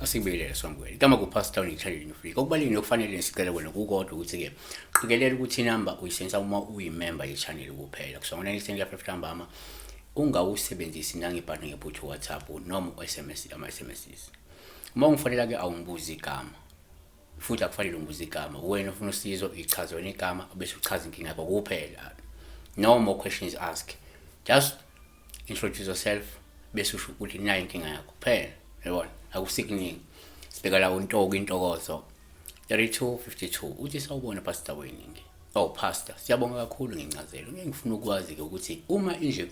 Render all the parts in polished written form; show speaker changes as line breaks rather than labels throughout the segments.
Asikubingelele swamukele. Igama kuPastor Ngithanda Nifrika. Okubalulekile okufanele sicele kwena kukodwa ukuthi-ke qikelela ukuthi inamba uyisebenzisa uma uyimember ye-channel kuphela. Kusonga 9 ka 5 ntambama ungawusebenzisi nangebhano ngephutha WhatsApp noma u-SMS ama-SMSs. Uma ungifonela-ke awungibuzi igama futhi akufanele ungibuze igama. Wena ufuna usizo ichaze wena igama bese uchaza inkinga yakho kuphela. No more questions asked. Just introduce yourself bese usho ukuthi nayi inkinga yakho kuphela yabona akusikuningi sibheka la uNtoko intokozo 3252 uthi sawubona pastor weningi. Oh pastor, siyabonga kakhulu ngencazelo. Ngeke ngifuna ukwazi ke ukuthi uma indlu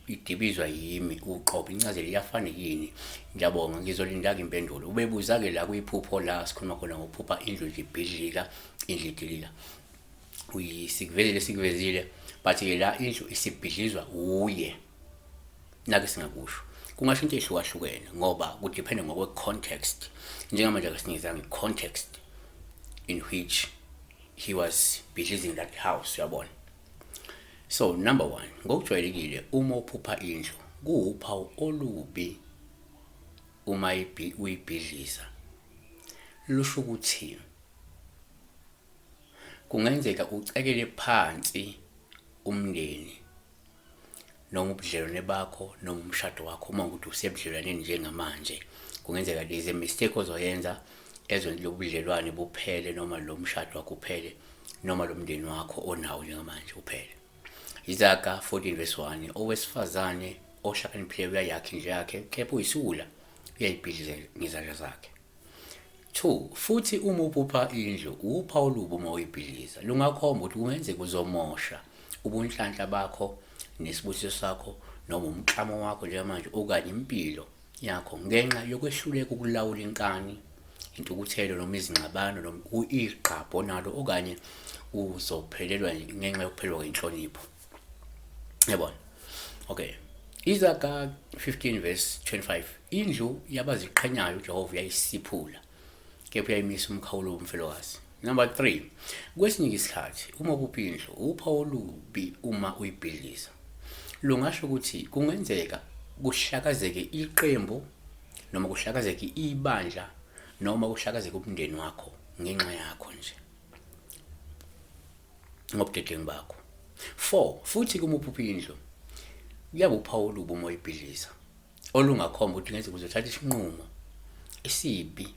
idibizwa yimi uqobo incazelo iyafana yini? Ngiyabonga ngizolinda ke impendulo. Ubebuza ke la kuyiphupho la sikhuluma khona ngokuphupha indlu nje ibhidlika, indlu idilika. Sikuvezile sikuvezile but ke la indlu isibhidlizwa wuye. Nake singakusho. Kungasho into ehlukahlukene ngoba kudepende ngokwe context. Njengamanje akasinikeza nge-context in which he was bhidlizing that house uyabona. So number 1, ngokujwayelekile uma uphupha indlu kuwuphawu olubi uma uyibhidliza. Lusho ukuthi kungenzeka ucekele phansi umndeni noma ubudlelwane bakho noma umshado wakho uma ukuthi usebudlelwaneni njengamanje kungenzeka there is a mistake ozoyenza ezwenza lobu budlelwane buphele noma lo mshado wakho uphele noma lo mndeni wakho onawo njengamanje uphele. Izaga 14 verse 1 owesifazane ohlakaniphileyo uyayakha indlu yakhe kepha uyisiwula uyayibhidliza ngezandla zakhe. 2 futhi uma uphupha indlu uphawu olubi uma uyibhidliza lungakhomba ukuthi kungenzeka uzomosha ubunhlanhla bakho nesibusiso sakho noma umklamo wakho njengamanje okanye impilo yakho ngenxa yokwehluleka ukulawula inkani intukuthelo noma izingxabano noma igqabho nalo okanye uzophelelwa ngenxa yokuphelelwa inhlonipho yabona. Okay, Izaga 15 verse 25 indlu yabaziqhenyayo uJehova uyayisiphula kepha uyayimisa umkhawulo womfelokazi. Number 3, kwesinye isikhathi uma upha indlu upha olubi uma uyibhidliza lungasho ukuthi kungenzeka kuhlakazeke iqembu noma kuhlakazeke ibandla noma kuhlakazeke umndeni wakho ngenxa yakho nje ngobudedengu bakho. 4 futhi kuma uphupha indlu kuyabe uphawu olubi uma uyibhidliza olungakhomba ukuthi ngeze kuzothatha isinqumo esibi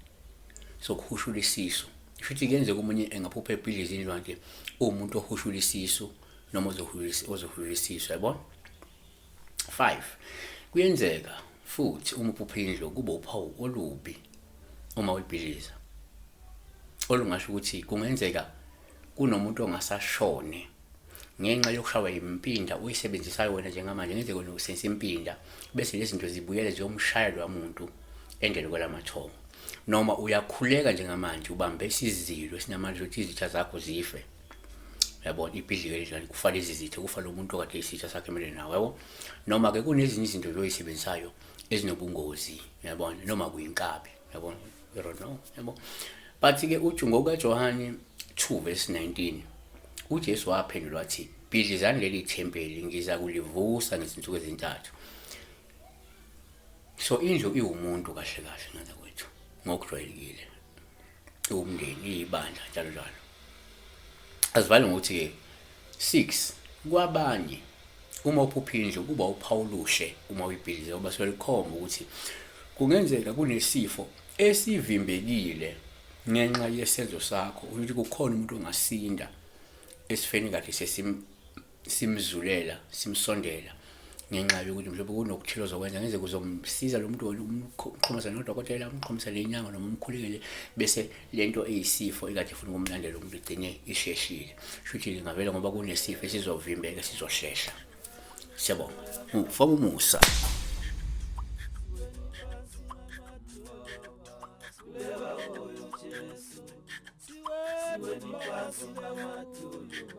sokuhushula isisu. Futhi kuyenzeka omunye engaphupha ebhidliza indlu kanti uwumuntu ohushula isisu noma ozohushula isisu yabona. 5 kuyenzeka futhi uma uphupha indlu kube uphawu olubi uma uyibhidliza olungasho ukuthi kungenzeka kunomuntu ongasashone ngenxa yokushawa impinda oyisebenzisayo wena njengamanje ngenzeka wena usebenzisa impinda bese lezi zinto zibuyele ziyomshaya loya muntu endele kwelamathongo noma uyakhuleka njengamanje ubambe isizilo esinamandla ukuthi izitha zakho zife uyabona ibhidlike lendlwane kufa lezi zitha kufa lo muntu okade isitha sakhe emele nawe yabo noma ke kunezinye izinto nje oyisebenzisayo ezinobungozi uyabona noma kuyinkabi uyabona you don't know yabo but ke uthi ngokaJohane 2 verse 19 uJesu waphendula wathi bhidlizani leli thempeli ngiza kulivusa ngezinsuku ezintathu. So indlu iwumuntu kahle kahle ngane kwethu ngokujwayelekile iwumndeni iyibandla njalo njalo. Asivale ngokuthi-ke 6 kwabanye uma uphupha indlu kuba uphawu oluhle uma uyibhidliza ngoba suke likhomba ukuthi kungenzeka kunesifo esivimbekile ngenxa yesenzo sakho ukuthi kukhona umuntu ongasinda esifeni kade sesim simzulela simsondela ngenxa yokuthi mhlawumbe kunokuthile ozokwenza ngeze kuzomsiza lo muntu wena umxhumisa nodokotela umxhumisa nenyanga noma umkhulekele bese lento eyisifo ekade ifuna ukumlandela umuntu igcine isheshile shuthi lingavela ngoba kunesifo esizovimbeka esizohlehla. Siyabonga ufaka umusa.
Siweni phansi namadolo.